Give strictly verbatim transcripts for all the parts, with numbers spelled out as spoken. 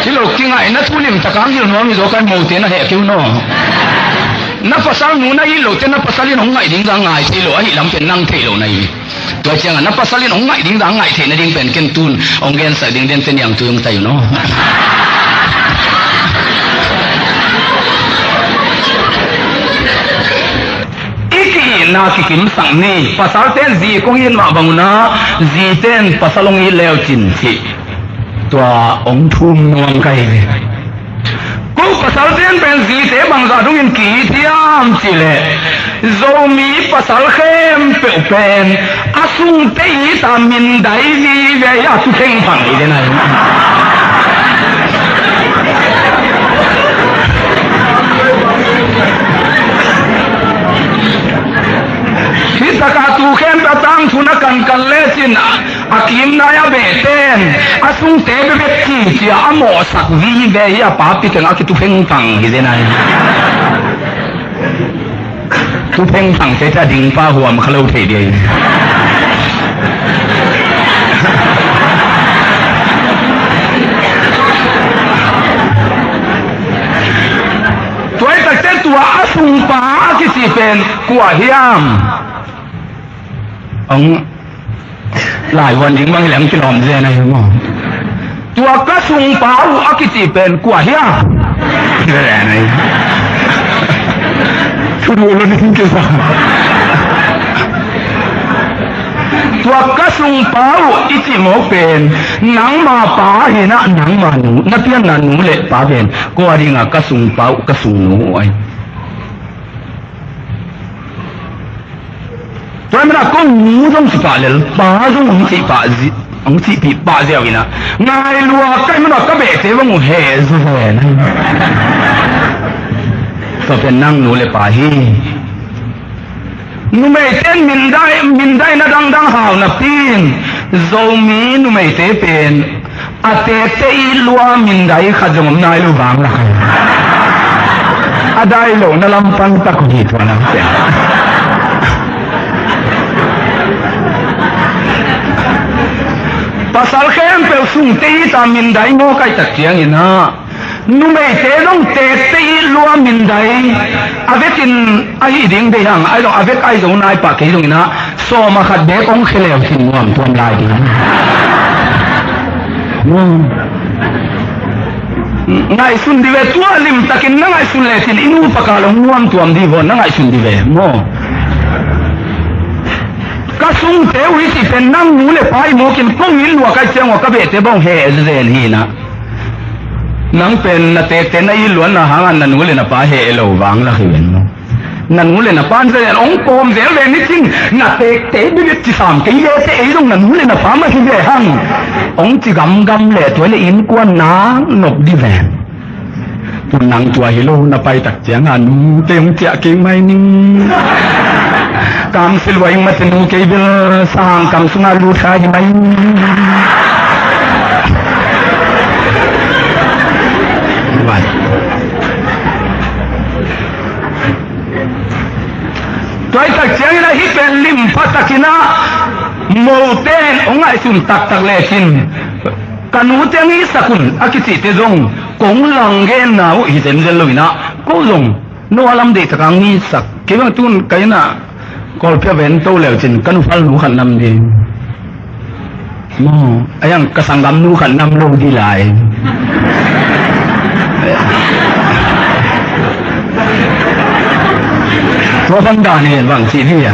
Hi lo, kingaihna thu limtak a hong hilh nuam hi zaw, ka mote na heh kei un aw. Na pasal nu na it loh teh na pasal in hong ngaih ding zah ngai thei lo, ahih lam pen nang theih loh na hi. Tua ciangah na pasal in hong ngaih ding zah ngaih theih nading pen ken tun hong gensak ding den teh niangtui hong tai un aw. I ki-itna kikimsak ni. Pasalte in zi kong it mah bang un ah, zite in pasal hong it le uh cin cih. Tua hong thum nuam ka hi ve. Ko pasalte in pen zite bangzah dongin ki-it hiam cih leh, Zomi pasal khempeuh pen a sungte it a mindai vive hi a, tu phengphang hi den a hi. Hih takah tu khempeuh a tangthu na kankan lecin a kim nai a behte in a sungte bebek ci cia a mawhsak vive hi a, papi teng a kitu phengphang hi zen a hi. Tu phengphang te ta ding pa huam kha lo thei dia hi. Tua hi takte tua a sungpa a kici pen kua hiam? Hong laivuan ding bang hi leh hong kilawm zen ahi maw? Tua ka sungpa uh a kici pen kua hiam? Zen ahi. Thu duh lo ding kisa. Tua ka sungpa uh i cih mawk pen nangma pa hi na, nangma nu, na pianna nu le pa pen kua ding a ka sungpa uh, ka sungnu uh ahi. Tua hi manin ah kong nu zong ci pah lel, pa zong hong cih pah zi-, hong cihpih pah ziau in ah, ngai lua ka hih manin ah ka behte bang uh heh zi ven. Tua pen nang nu le pa hi. Numeite in mindai, mindaina dangdang hau napi in, Zomi numeite pen a tekte it lua mindai khat zong om nai lo vang lak hi. A dai lohna lam pan tak uh hi tua lam pen. Pasal khempeuh sungte it a mindai mawk ahih tak ciangin ah, numeite zong tekte it lua mindai a vekin ahih ding deih hang, ahi zong a vek ahi zong nai pah kei zongin ah, sawm a khat beek hong khia leu cin nuam tuam lai ding. Ngaihsun dih ve, tua limtakin na ngaihsun lecin i nu pa kal hong nuam tuam dih vaw, na ngaihsun dih ve maw? Ka sungte uh i cih pen nang nu le pa hi mawkin kong it lua ka hih ciang uh a ka behte bang uh heh zen hi na. Nang pen na tekte na it luatna hangin na nu le na pa heh lo vang lak hi ven maw? Na nu le na pa in zen hong kawm zel ve ni cin, na tekte bibit ci sam kei lete ei zong na nu le na pa mah hi ve hang. Hong ci gamgam le tua le innkuan nak nop dih ve. Tun nang tua hi lo, na pai tak ciangin nute hong ciah kik mai ning. Kamsi lua ing mate nu kei bel sang kam sungah lut kha hi mai. Vai. Tua hi tak ciangin ah hih pen lim pha takin ah mote in hong ngaihsun taktak lecin ka nute hong itsak un a kicihte zong kong langgenna uh hi zenzen lo in ah, ko zong no a lam deihtak a hong itsak. Kei bang tun ka inn ah Kawlpi a ven to leu cin ka nuphal nu khat nam ding. Maw, a hiang ka sanggamnu khat nam lo dih lai. Tua bang dan hi bang ci dih a.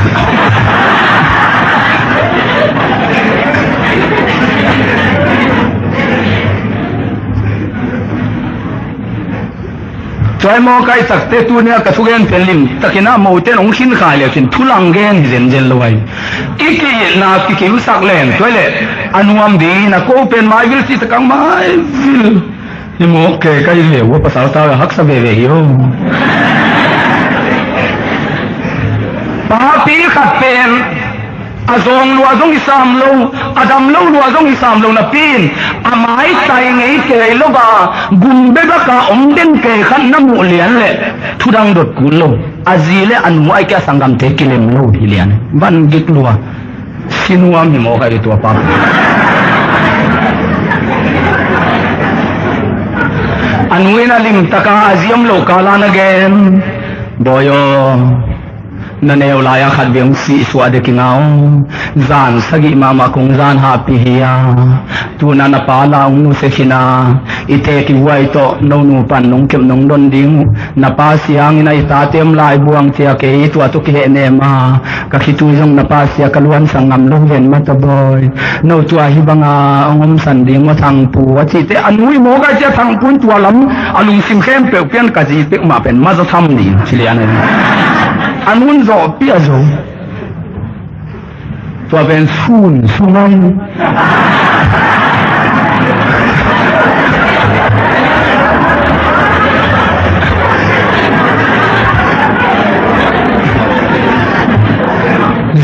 Tua hi maw, ka i takte tuni-a ka thugen pen limtakin ah mote in hong khin kha leh khin thu lang gen hi zenzen lo ahi. I ki-itna kikimsak leng tua hi leh a nuam ding hi na, ko pen maivil cih takang maivil. Hi maw, ke ka hi leh ua pasal ta haksa veve hi o. Papi khat pen a zawng lua zong hi sam lo, a dam lo lua zong hi sam lo napi in, a maitai ngei kei lo a, gum bebak a om den kei khat na muh lian leh thudang dot kul lo. A zi le a nu ai kia sanggamte kilem lo hi lian. Van gik lua. Si nuam hi mawk ahi tua pa. A nu in a limtaka a zi om loh kala na gen, "Bawi aw, na neu lai-a khat vei hong sihsuah dek ing aw. Zan sagih mahmah kong zan hahpih hi a, tu-in na pa la hong nusia khin a, i teek i vuai tawh no nu pan nong kep nong don ding uh. Na pa si hangin a i tate om lai buang cia kei tua tawh kihehnem a, ka khitui zong na pa si a ka luansak ngam lo ven mah ta bawi. No tua hih banga hong omsan ding maw Thangpu?" a cihte, a nu i mawk a cia Thangpu in tua lam a lungsim khempeuh pian ka zi peuhmah pen maza tham ding ci lian a. A nu in zawhpih a zo. Tua pen sun sung a in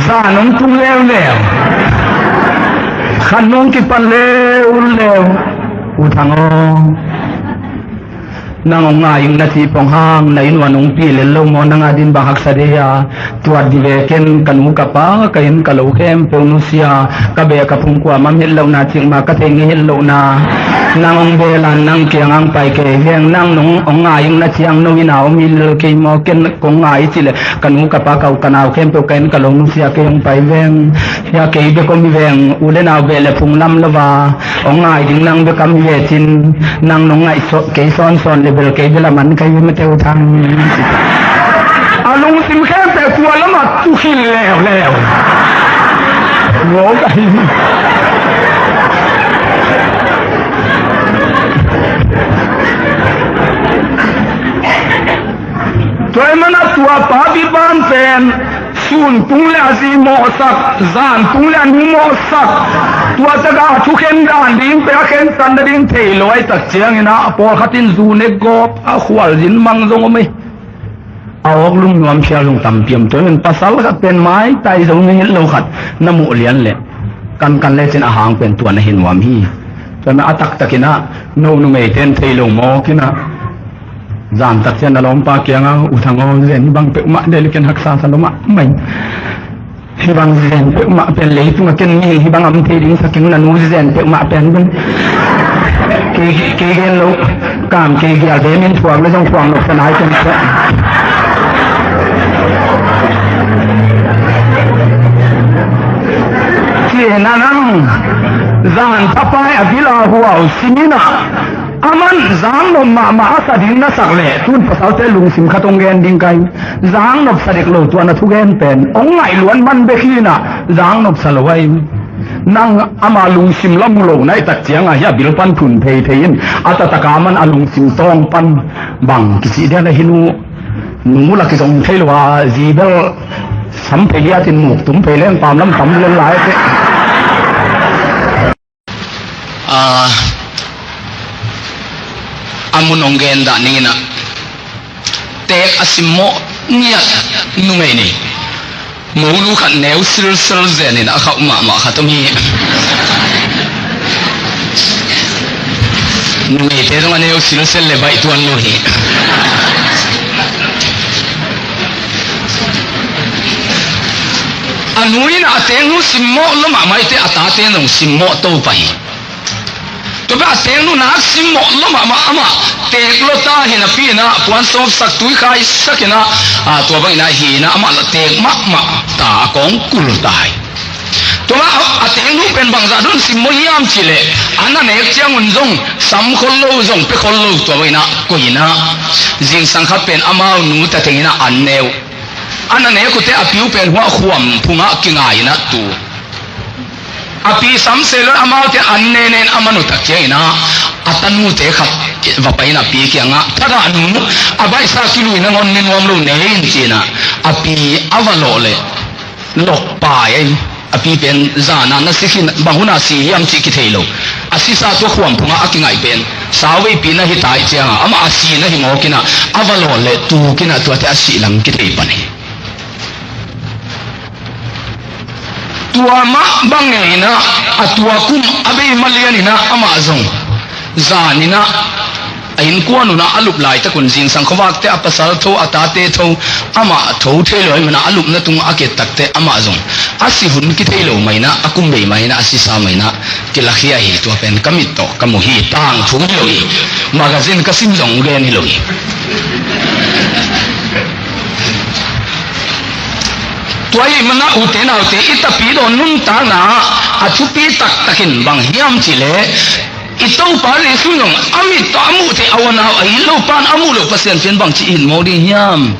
zan hong tung leuleu. Khan nong kipan leuleu. U Thang aw, nang hong ngai ing na cih pong hang, na inn uah nong pi lel lo maw, nang a din bang haksa dei a, tuat di ve ken, ka nu ka pa, ka inn ka lo khempeuh nusia, ka beh ka phung kuamah om het lohna, cikmah ka thei ngei het lohna, nang hong bel a nang kiangah hong pai kei veng, nang nong hong ngai ing na ciang no inn ah om hi lel kei maw, ken kong ngai cih leh, ka nu ka pa ka u ka nau khempeuh ka inn ka lo nusia kei hong pai veng, hia kei bek om hi veng, u le nau beh le phung lam lo a, hong ngai ding nang bek om hi ve cin, nang nong ngaih kei sawnsawn le bel kei bel a man ka hi mate U Thang. A lungsim khempeuh tua lamah tukhil leuleu. Ngawk ahi. Tua ahih manin tua pa Biban pen sun tung le a zi mawhsak, zan tung le a nu mawhsak, tua takah a thukhen dan ding pen a khentat nading thei lo ahih tak ciangin ah, a pawlkhat in zu nek gawp a khualzin mang zong om hi. A awk lum nuam phial zong tampi om. Tua ahih manin pasal khat pen maitai zo ngei het lo khat na muh lian leh kankan lecin a hang pen tua na hi nuam hi. Tua ahih manin a taktakin ah no numeite in thei lo mawk in ah, zan tak ciang a lawmpa kiangah, U Thang aw, zen bang peuhmah dei le ken haksa sa lo mahmah ing. Hih bang zen peuhmah pen leitungah ken mi hih bang a om thei ding sa keng, na nu zen peuhmah pen pen. Kei, kei gen lo, kam kei gial ve min thuak le zong thuak nop sa nai ken sa. Ci na nang, zan thapai a bil a huau simin ah, aman zang nop mahmah a sa ding na sak leh, tun pasalte lungsim khat hong gen ding ka hi. Zang nop sa dek lo tua na thugen pen hong ngaih luat man bek hi in ah, zang nop sa lo ahi. Nang ama lungsim la mu lo na hih tak ciangah hih a bil pan thun pheiphei in, a taktak a aman a lungsim tawng pan bang kicih dia na hi nu, nu la kizong thei lo a, zi bel sam phei liatin muk tum phei leng pam lam tam lel lai teh. A, a mun hong gen dah ning in ah, teek a simmawh ngiat numei nei. Molu khat neu silsel zen in a khauh mahmah khat om hi. Numeite zong a neu silsel le baih tuan lo hi. A nu in a teek nu simmawh lo mahmah hi teh, a tate zong simmawh to pah hi. Tua pen a teek nu nak simmawh lo mahmah, amah teek lo ta hi napi in ah, puan sawpsak, tui khaisak in ah, a, tua bang in ah hi in ah, amah la teek mahmah ta, a kawng kul ta hi. Tua mah a, a teek nu pen bangzah dong simmawh hiam cih leh, a na nek ciangun zong sam khol lo, zong pia khol lo, tua bang in ah koih in ah, zingsang khat pen amau nu ta teng in ah an ne uh. A na nek uh teh a pi uh pen hua khuam phungah kingai in ah tu. A pi sam se lo, amaute an nenen a man uh tak ciangin ah, a tanute khat va pai in a pi kiangah, "Thadah nu, a baihsa kilui nangawn ni nuam lo nei in," ci-in ah, a pi a va lawh leh lawh pai ahi. A pi pen zan ah na si khin, bang hun ah si hiam cih kithei lo. A sisa tua khuam phungah a kingaih pen sauveipi na hi ta ahih ciangah, amah a si na hi mawk in ah, a va lawh leh tuk in ah tuate a sih lam kithei pan hi. Tua mah bang ngei in ah, a tua kum a bei ma lian in ah amah zong zan in ah A innkuan un ah a lup laitak un zingsang khuavakte a pasal tho, a tate tho, amah tho thei lo ahih manin ah a lupna tung a kiet takteh amah zong a si hun kithei lo mah in ah, a kum bei mah in ah, a sisa mah in ah kilakhia hi. Tua pen ka mit tawh ka mu hi. Tangthu hi lo hi. Magazine ka sim zong gen hi lo hi. Tua ahih manin ah ute naute, i tapidaw nuntakna ah a thupi taktak in bang hiam cih leh, i Topa Jesu in zong a mit tawh a muh theih a, a unau a it lo pan a muh loh Pasian pen bangci it mawk ding hiam?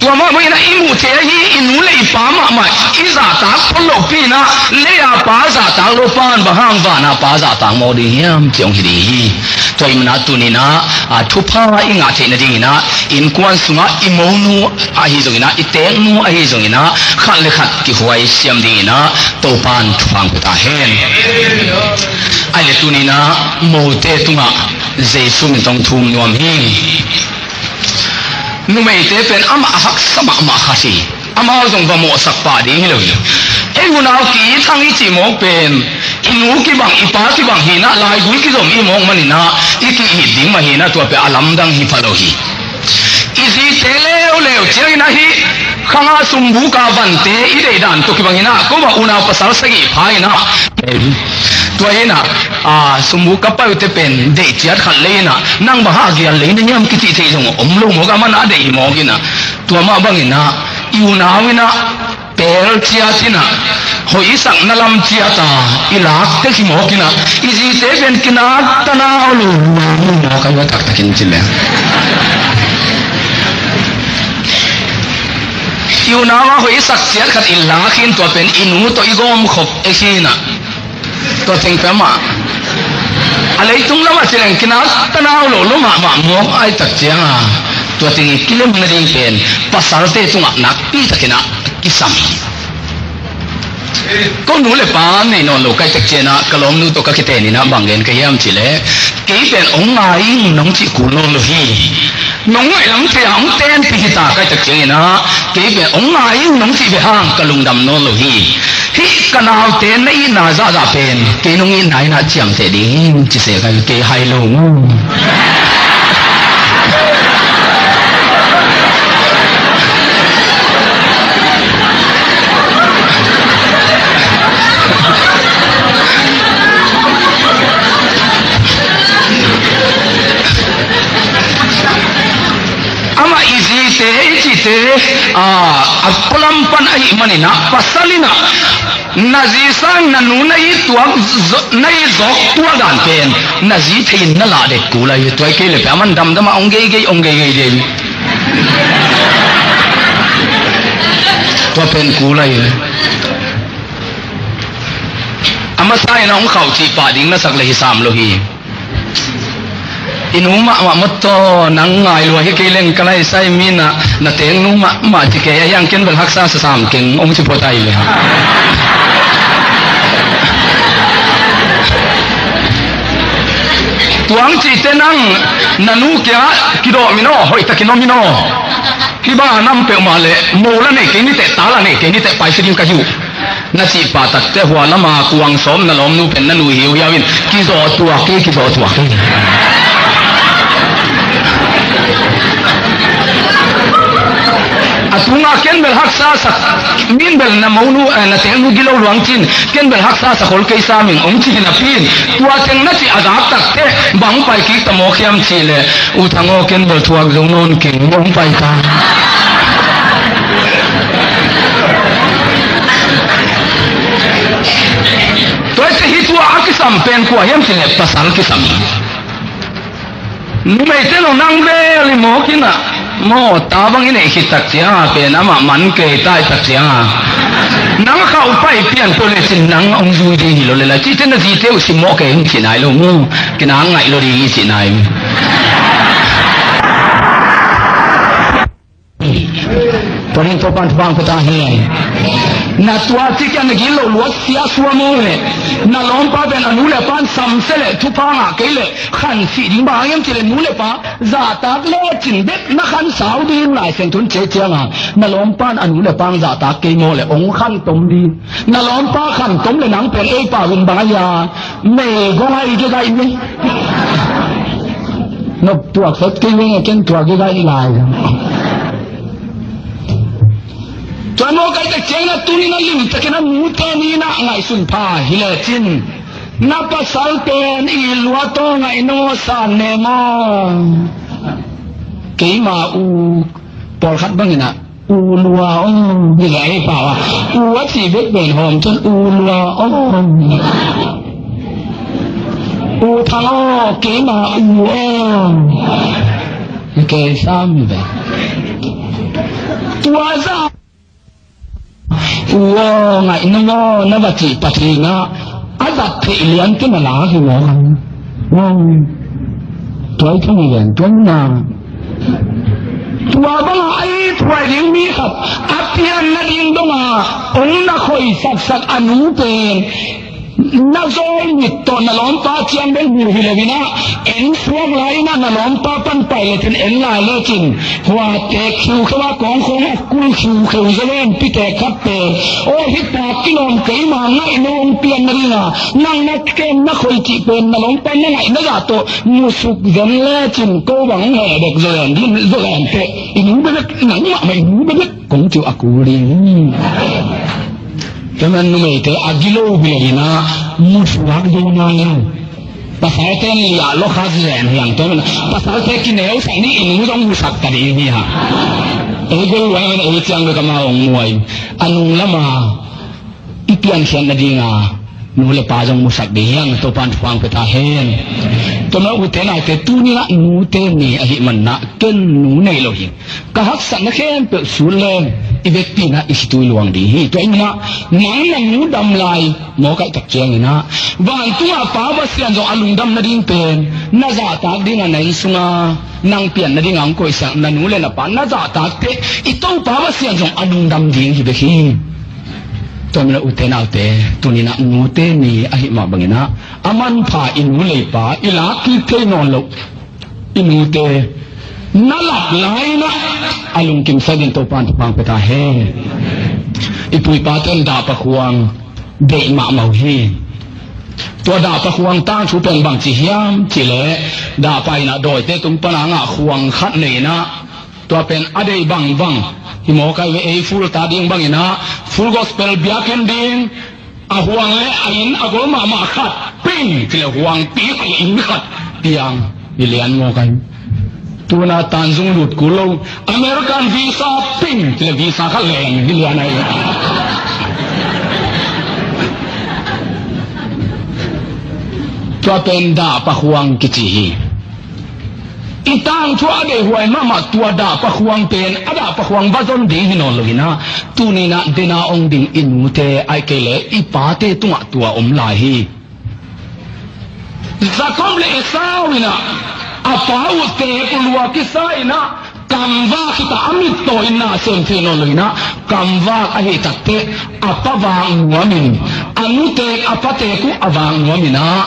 Tua mah bangin ah i muh theih ahi i nu le i pa mahmah i zahtak phot lohpi in ah, lei-a pa zahtak lo pan bang hang van-a pa zahtak mawk ding hiam, ci hong hi ding hi. Tua ahih manin ah tuni-in ah, a, thupha i ngah theih nadingin ah, innkuan sungah i monu ahi zongin ah, i teeknu ahi zongin ah, khat le khat kihuai siam dingin ah Topa'n thupha hong pia ta hen. Ahih leh tuni-in ah mote tungah Jesu min tawh thum nuam hi. Numeite pen amah a haksa mahmah khat hi. Amau zong va mawhsak pah ding hi lo hi. Ei unau ki-it hang i cih mawk pen i nu kibang, i pa kibang hi-in ah, laigui kizom i hih mawk manin ah i ki-it ding mah hi-in ah, tua pen a lamdang hi pha lo hi. I zite leuleu ciangin ah hih khang a sumbuka vante i deih dan tawh kibangin ah, ko bang unau pasal sagih pha-in ah, tua hi-in ah, a, sumbuk ka pai uh teh pen deih ciat khat lei-in ah, nang bang hang a gial lei na hiam, kicih theih zong om lo mawk a, amah na deih hi mawk in ah, tua mah bangin ah i unau in ah pel ciat in ah, hoihsakna lam ciat a i lak tek hi mawk in ah, i zite pen kinak tanau lo mawk a, i va taktak in ci leng. I unau a hoihsak ciat khat i lak hi-in, tua pen i nu tawh i gawmkhop ek hi-in ah, tua teng pen amah a leitung lamah ci leng kinak tanau lo, lo mahmah mawk ahih tak ciang a, tua teng i kilem nading pen pasalte tungah nakpi takin ah kisam hi. Ko nu le pa nei nawn lo ka hih tak ciangin ah, ka lawmnu tawh ka kiten in ah bang gen ka hiam cih leh, kei pen hong ngai ing nong cih kul nawn lo hi. Nong ngaihlam thei a hong tenpih hi ta ka hih tak ciangin ah, kei pen hong ngai ing nong cih bek hang ka lungdam nawn lo hi. Hih ka naute na itna zahzah pen kei nong itna in ah ciamteh ding ci se ka hi, kei hai lo mu. Amah i zite, i cite, a, a pualam pan ahih manin ah, pasal in ah, na zi sang na nu na it tuak zo-, na it zawk tuak dan pen na zi thei in na lah dek kul ahi. Tua hi kei leh pen a man damdam a hong geigei, hong geigei ding. Tua pen kul ahi. A masa in a hong khauh cih pah ding na sak leh hi sam lo hi. I nu mahmah mawtaw nang ngai lua hi kei leng ka lai sai mi na, na teeknu mahmah ci kei a hiang ken bel haksa sa sam keng hong ci phot ahi ve. Tua hong cih teh nang na nu kiangah kidawm in aw, hoih takin om in aw. Hih bang a nam peuhmah leh mo la nei kei ni teh, ta la nei kei ni teh, pai fi ding ka hi uh. Na cih pah tak teh hua lam a kuang sawm na lawmnu pen na nu hiuhiau in, kizaw tuak hi, kizaw tuak hi. A tungah ken bel haksa sak, min bel na monu, eh, na teeknu gilo luang cin, ken bel haksa sak khol kei sam ing hong ci hi napi in, tua teng na cih a zak tak teh bang pai kik ta mawk hiam cih leh, U Thang aw, ken bel thuak zo nawn keng, hong pai ta. Tua hi teh hih thu a kisam pen kua hiam cih leh pasal kisam. Numeite lo nang bel i mawk in ah, maw, ta bang i neih khit tak ciang a pen amah man kei ta i tak ciang a, nang khauh pai pian peuh lecin nang hong zui ding hi lo leh lai cih teh na zite uh sim mawh kei hong cih nai lo mu. Kinang ngaih lo ding i cih nai. Tua ding Topa'n thupha hong pia ta hen. Na tua ci kia na gilo luat sia sua maw le. Na lawmpa pen a nu le pa'n samsia le thupha ngah kei le khansih ding bang hiam cih le nu le pa zahtak lecin bek na khansau ding Lai Siangtho in ci ciang a, na lawmpa in a nu le pa hong zahtak kei maw le hong khantom ding. Na lawmpa khantom le nang pen ei pa vun bang a hia, meigong a i ke gai me. Nop tuak sat kei veng a ken tuak i gaih lai. Tua mawk a i tek ciangin a tuni-in a limtakin a nute ni-in a ngaihsun pha hi lecin, na pasal pen i lua taw ngaih naw san ne maw? Keima u pawlkhat bangin a u lua aw, hi leh ei pau a u a ci bekbek hawm cun u lua aw. U Thang aw, keima u aw. Kei sam hi ve. Tua za u aw, ngaih na maw, na va cih Pathian ah a zat theih lian te na la hi maw? Tua i thang lian tuan na. Tua banga a i thuai ding mi khat a pian nading donga hong na khoi saksak a nu pen na zawi mit tawh na lawmpa ciang bel hmuh hi lo-in ah, en suak lai-in ah na lawmpa pan pai lecin en lai lecin hua tek khiukheu a kawngkhawng a kul khiukheu zaw len pitek khat pen, aw, hih pa kilawm keima ngaih na hong pian nadinga nang na kem na khoi cih pen na lawmpa na ngaih na zah tawh musuk zen lecin ko bang hong heh dek zaw len, din zaw len teh i nu bebek, nangmah mah i nu bebek kong ciu a kul ding hi. Tua man numeite a gilo bilin ah musuk ding nai lo. Pasalte liah lo kha zen hiang tua man pasalte kineusak ni i nu zong musak ta ding hi ha. Ei gol luai man ei ciang bek amau hong muai. A nung lama i piankhiat nadinga nu le pa zong musak ding hiang Topan thupha pia ta hen. Tua man ute naute tuni-in ah nute ni ahih manin ah ken nu nei lo hi. Ka haksatna khempeuh sut leng i vekpi-in ah i khitui luang ding hi. Tua ahih manin ah nang na nu dam lai mawk a i tek ciangin ah vantungah Pa Pasian zong a lungdam nading pen na zahtak dingah na inn sunga nang pian nadinga hong koihsak na nu le na pa na zahtak teh i Topa Pasian zong a lungdam ding hi bek hi. Tua man ute naute tuni-in ah nute ni ahih mah bangin ah a manpha i nu le i pa i lak kik thei nawn loh i nute na lak lai-in ah a lungkimsak dingin Topan thupha pia ta hen. I pu i pate in dahpa khuang deih mahmah uh hi. Tua dahpa khuang tangthu pen bangci hiam cih leh dahpa in ah dawite tung pan a ngah khuang khat nei-in ah tua pen a deih bangbang hi mawk a, ei Full ta ding bangin ah Full Gospel biakinn ding a huang le a inn a gol mahmah khat ping ci le huangpi a inn khat piang hi lian mawk a. Tuna tanzung lut kul lo American visa ping ci le visa khat leng hi lian a hi. Tua pen dahpa khuang kici hi. I tangthu a deihhuai mahmah tua dahpa khuang pen a dahpa khuang va zon ding hi nawn lo-in ah tuni-in ah den a ong ding i nute ahih kei leh i pate tungah tua om lai hi. Jacob le Esau in ah a pa uh teek uh lua kisa-in ah kamvak khit a a mittaw in na sem thei nawn lo-in ah kamvak ahih takteh a pa vak nuamin a nu teek a pa teek uh a vak nuamin ah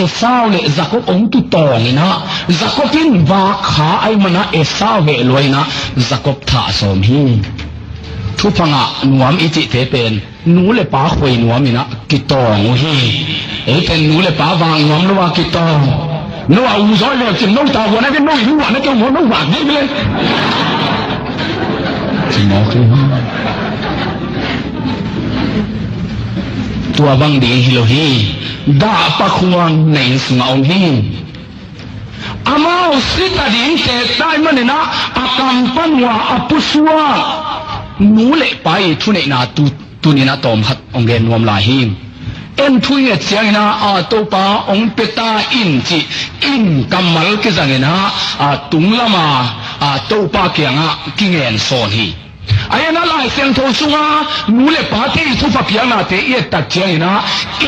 Esau le Jacob hong kitawng in ah Jacob in vak kha ahih manin ah Esau heh lua-in ah Jacob thah sawm hi. Thupha ngah nuam i cihte pen nu le pa khoi nuam in ah kitawng uh hi. Ei pen nu le pa vak nuam lo a kitawng. No a u zawi le cin no ta huan a gen no i nu a na keu no vak dei le. Ci mawk hi. Tua bang ding hi lo hi. Dahpa khuang na inn sungah om hi. Amau sita ding tek ta ahih manin ah a kam pan uh a a pusuak nu le pa i thuneihna tu tuni-in ah tawm khat hong gen nuam lai hi. En thu i nget ciangin ah a Topa hong pia ta in cih in kammal kizangin ah a tung lama a Topa kiangah kingen sawn hi. Ahi zongin ah Lai Siangtho sunga nu le pate i thupha piaknate i et tak ciangin ah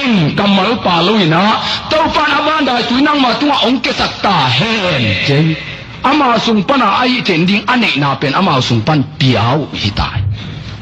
in kammal pha lo-in ah Topa in a van daitui nangma tungah hong kiasak ta hen ci. Ama sung pana a hih theih nading a neihna pen amau sung pan pia uh hi ta hi.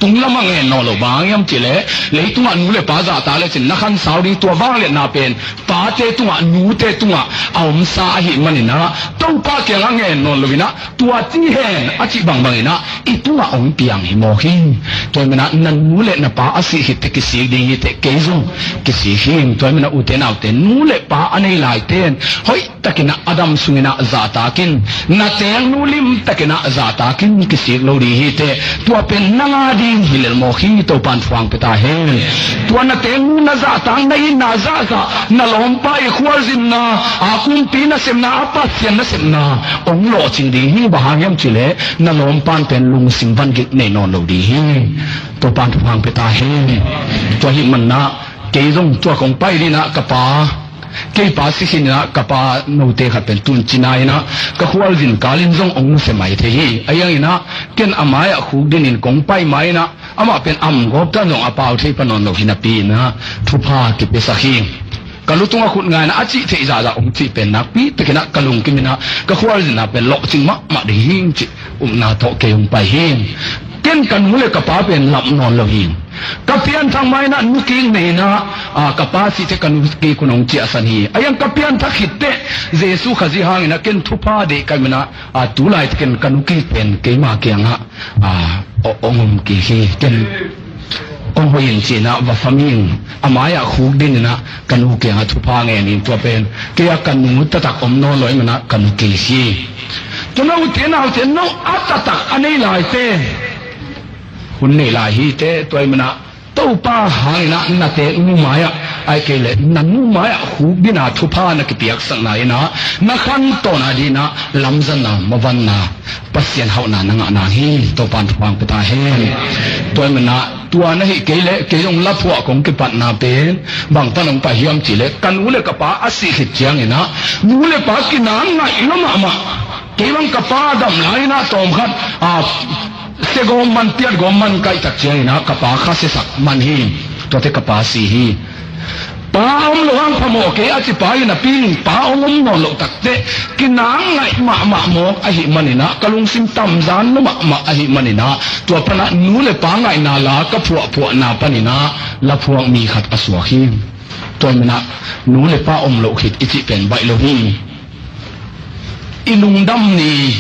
Tung lamah ngen nawn lo, bang hang hiam cih leh leitungah nu le pa zahtak lecin na khansau ding, tua vangliatna pen pate tungah, nute tungah a omsa ahih manin ah, Topa kiangah ngen nawn lo-in ah, tua ci hen a cih bangbang in ah i tungah hong piang hi mawk hi. Tua ahih manin ah na nu le na pa a sih khit teh kisik ding hi teh, kei zong kisik hi. Tua ahih manin ah ute naute, nu le pa a nei laite in hoih takin ah a dam sungin ah zahtak in, na teeknu lim takin ah zahtak in, kisik lo ding hi teh. Tua pen nang a ding hi lel mawk hi. Topa'n thupha hong pia ta hen. Tua na teeknu na zahtak, na itna zahzah, na lawmpa i khualzinna, a kumpi nasepna, a Pasian nasepna hong lawhcing ding hi. Bang hang hiam cih leh na lawmpa'n pen lungsim vangik nei nawn lo ding hi. Topa'n thupha hong pia ta hen. Tua ahih manin ah kei zong tua kong pai ding in ah ka pa, kei pa si khin in ah ka pa note khat pen tun cina in ah ka khualzin kalin zong hong nusia mai thei hi. Ahi hangin ah ken a mai-ah khukdin in kong pai mai in ah, amah pen amgawp tan zong a pau thei pah nawn lo hi napi in ah thupha kipiasak hi. Ka lutung a khut nga in ah a cih theih zahzah hong cih pen nakpi takin ah ka lungkim in ah ka khualzin ah pen lawhcing mahmah ding hi cih upna tawh kei hong pai hi. Ken ka nu le ka pa pen lap nawn lo hi. Ka pianthak ma in ah nu kik nei in ah, a, ka pa sih teh ka nu kik un hong ciahsan hi. Ahi hang ka pianthak khit teh Jesu Khazih hangin ah ken thupha deih ka hih manin ah, a, tu laitak in ka nu kik pen keima kiangah, a, hong om kik hi. Ken hong hoih in ci in ah va phaming, a mai-ah khukdin in ah ka nu kiangah thupha ngen in, tua pen kei a ka nu taktak om nawn lo ahih manin ah ka nu kik hi. Tua na ute naute, no a taktak a nei laite hun nei lai hi teh. Tua ahih manin ah Topa hangin ah na teeknu mai-ah, ahih kei leh na nu mai-ah khukdin a thupha na kipiaksakna in ah na khantohna ding in ah lamzanna, mavanna, Pasian hauhna na ngah nang hi. Topa'n thupha hong pia ta hen. Tua ahih manin ah tua na hih kei leh kei zong laphuah kong kipatna pen bang pan hong pai hiam cih leh ka nu le ka pa a sih khit ciangin ah nu le pa kinang ngaih lua mahmah. Kei bang ka pa dam lai in ah tawmkhat, a, siagawm man, piatgawm man ka hih tak ciangin ah ka pa kha siasak man hi. Tuate ka pa si hi. Pa a om loh hang phamawh kei a ci pa hi napi in, pa hong om nawn loh tak teh kinang ngaih mahmah mawk ahih manin ah, ka lungsim tamzan lua mahmah ahih manin ah, tua pan ah nu le pa ngaihna la ka phuahphuahna panin ah laphuak mi khat a suak hi. Tua ahih manin ah nu le pa om loh khit i cih pen baih lo hi. I lungdam ni,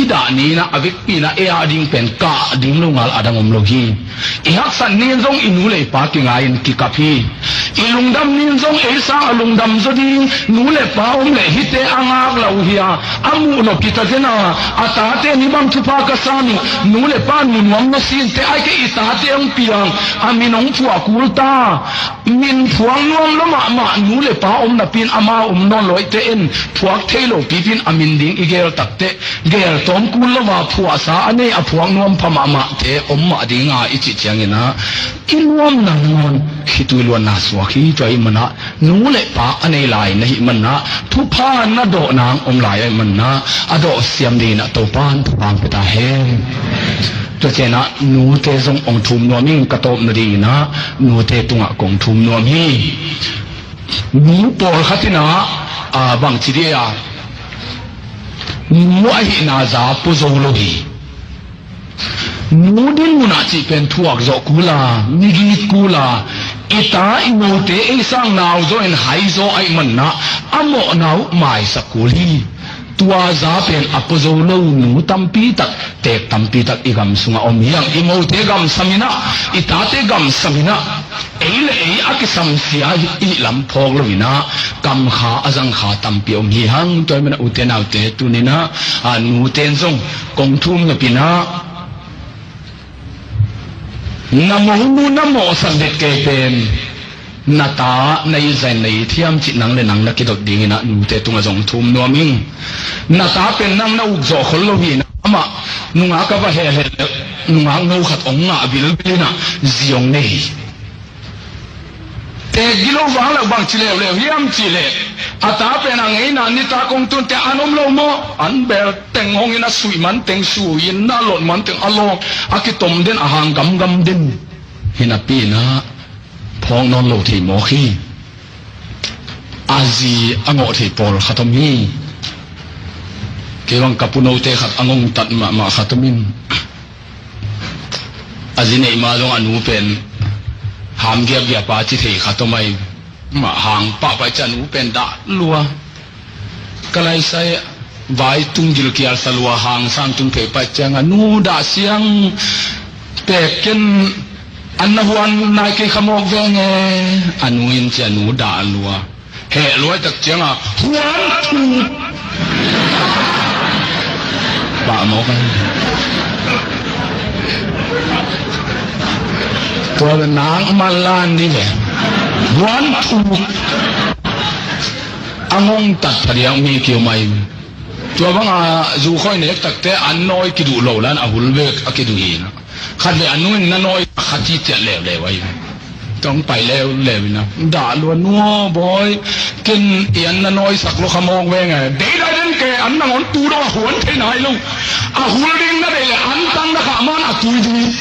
i dah ni in ah a vekpi in ah ei a ding pen kah ding lo ngal a dang om lo hi. I haksat ni in zong i nu le i pa kingai in kikap hi. I lungdam ni in zong ei sang a lungdam zaw ding nu le pa om leh hihte a ngak lo uh hi a, a muh nop hi ta zen a, a tate in hih bang thupha ka san uh, nu le pa nunuam na sin teh, ahih kei i tate hong piang, a min hong phuah kul ta. Min phuak nuam lua mahmah nu le pa om napi in, amau om nawn lo ahih teh en phuak thei lo pipi in a min ding i geel tak teh, geel tawm kul lo a phuahsa a nei a phuak nuam pha mahmahte om mah ding a i cih ciangin ah i nuamna nangawn khitui luanna suak hi. Tua ahih manin ah nu le pa a nei lai na hih manin ah thupha na dawh nang om lai ahih manin ah a dawh siam ding in ah Topa'n thupha hong pia ta hen. Tua ciangin ah nute zong hong thum nuam ing. Ka tawpna ding in ah nute tungah kong thum nuam hi. Nu pawlkhat in ah, a, bangci dih a, nu ahihna za pua zo lo hi. Nu dinmun ah cih pen thuak zawh kul a, migit kul a, i ta i note ei sang nau zaw in hai zaw ahih manin ah a mawhna uh maisak kul hi. Tua za pen a pua zo lo nu tampi tak, teek tampi tak i gam sungah om hi hang. I mote gamsam in ah, i tate gamsam in ah, ei le ei a kisamsia i hih lam phawk lo in ah, kamkha a zangkha tampi om hi hang. Tua ahih manin ah ute naute, tuni in ah, a, nute in zong kong thum nop in ah, na monu na mawhsak det kei pen na ta na it zah in na it hiam cih nang le nang na kidot ding in ah nute tungah zong thum nuam ing. Na ta pen nang na uk zawh khol lo hi in ah, amah nungak a va hel hel leh nungak no khat hong ngah bilbil in ah zi hong nei hi. Teek gilo vang lo, bangci leuleu hiam cih leh a ta pen a ngeina nitak hong tun teh an om lo maw? An bel teng hong in a suih man teng sui in, a lot man teng a lawng, a kitom den, a hang gamgam den. Hi napi in ah phawk nawn lo thei mawk hi. A zi a ngawh thei pawlkhat om hi. Kei bang ka pu note khat a ngongtat mahmah khat om in, A zi neih ma zong a nu pen ham giapgiap a ci thei khat om ai. Mah hang pahpah ci a nu pen dah lua. Ka laisai vai tung gil kial sa lua, hang sang tung phei pah ciang a nu dah siang pek ken an na huan nai kei kha mawk veng e. A nu in ci a nu dah lua. Heh luai tak ciang a huan thuk. Pah mawk a. Tua le nak man lan di ve. Huan thuk. A ngongtat phadiak mi kiu mai. Tua bang a zu khoi nek takte an nawi kiduh lo lan a hul bek a kiduh hi na. Khat le a nu in na nawi khat hi ciat leuleu ai. Tong pai leuleu ina. Dah lua nua bawi. Ken i an na nawi sak lo kha mawk veng e. Dei dai den ke an nangawn tu dong a huan thei nai lo. A hul ding na dei le an tang na khah man a tui ding.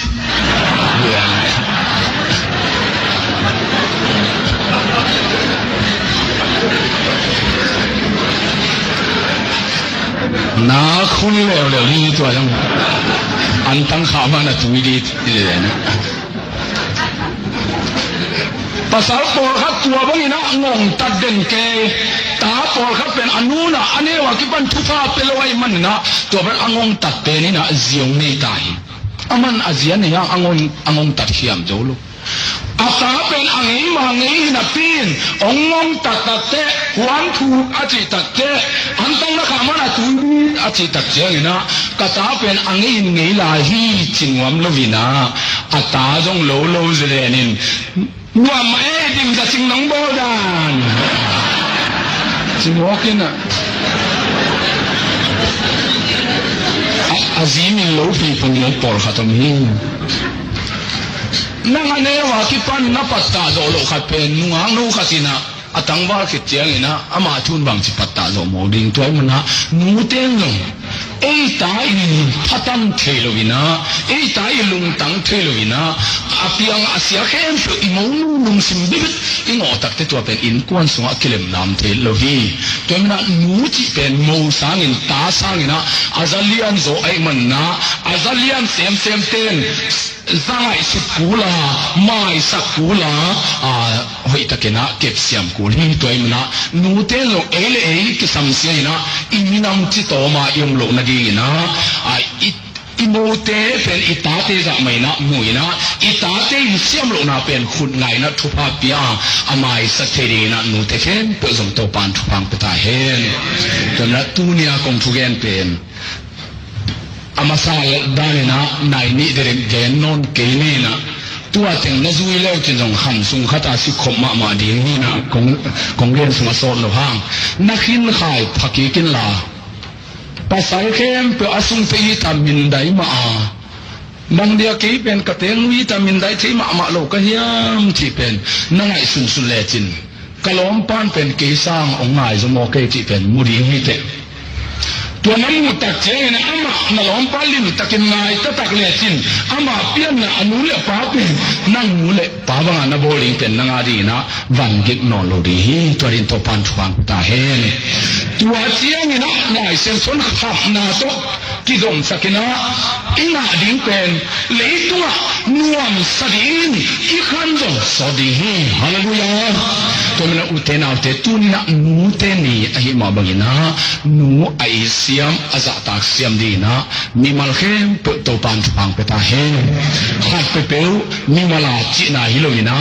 Na khun leuleu li tua zong. An tang khah man a tui di. Pasal pawlkhat tua bangin a ngongtat den ke. Ta pawlkhat pen a nu in a neu a kipan thupha pe lo ahih manin a tua pen a ngongtat pen in a ziau nei ta hi. A man a zia nei hang a ngong, a ngongtat hiam zo lo. A ta pen a ngei ma ngei hi napi in hong ngongtat takteh huan thuk a cih takteh an tang na khah man a tui bit a cih tak ciangin a ka ta pen a ngei in ngei lai hi ci nuam lo in a a ta zong lo lo zelen in nuam mah e, dim za sing nong bawl dan. Ci mawk in a. A, a zi min lo pi pun lo pawlkhat om hi. Nang a neu a kipan na pattah zawh loh khat pen nungak nu khat in a, a tangval khit ciangin a, ama thu in bangci pattah zawh mawk ding tua ahih manin a, nute in zong Ei ta in phatam thei lo in a, ei ta in lungtang thei lo in a, a piang a sia khempeuh i monu lungsim bibit i ngawh takte tua pen innkuan sungah kilem nam thei lo hi. Tua manin a nu cih pen mo sangin ta sangin a, a za lian zaw ahih manin a, a za lian semsem ten za ngaihsut kul a, maisak kul a, a, hoihtakin a kepsiam kul hi. Tua ahih manin a nute zong ei le ei kisamsia in a, i minam citawm a i om loh nadingin a, a, i, i mote pen i tate zah mah in a mu in a, i tate in siam lohna pen khut ngai in a thupha pia a, a maisak thei dingin a nute khempeuh zong Topa'n thupha hong pia ta hen. Tua manin a tuni a kong thugen pen a masa dan in a nai nih derek gen nawn kei ni in a, tua teng na zui leu cin zong kham sung khat a si khop mahmah ding hi in a, kong, kong gen sung a sawt lo hang. Na khin khai pha kik inla, pasal khempeuh a sung pei hi ta mindai mah a, bang dia kei pen ka teng nu hi ta mindai thei mahmah lo ka hiam cih pen na ngaihsunsun lecin ka lawmpa in pen kei sang hong ngai zaw maw kei cih pen mu ding hi teh. Tua na muh tak ciangin amah na lawmpa limtakin ngai taktak lecin amah pianna a nu le pa pen nang nu le pa banga na bawl ding pen nang a dingin a van gik nawn lo ding hi. Tua dingin Topa'n thupha hong pia ta hen. Tua ciangin a Lai Siangtho in khamna tawh kizomsakin a i ngah ding pen leitungah nuamsa dingin i khan zong sawt ding hi. Halleluiah. Tua manin a ute naute tuni in a nute ni ahih mah bangin a nu a it siam a zahtak siam dingin a mimal khempeuh Topa'n thupha hong pia ta hen. Khat peuhpeuh mimal a cihna hi lo in a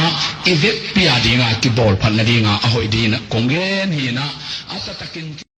i vekpi a ding a kibawl phat nading a a hoih dingin a kong gen hi in a a taktakin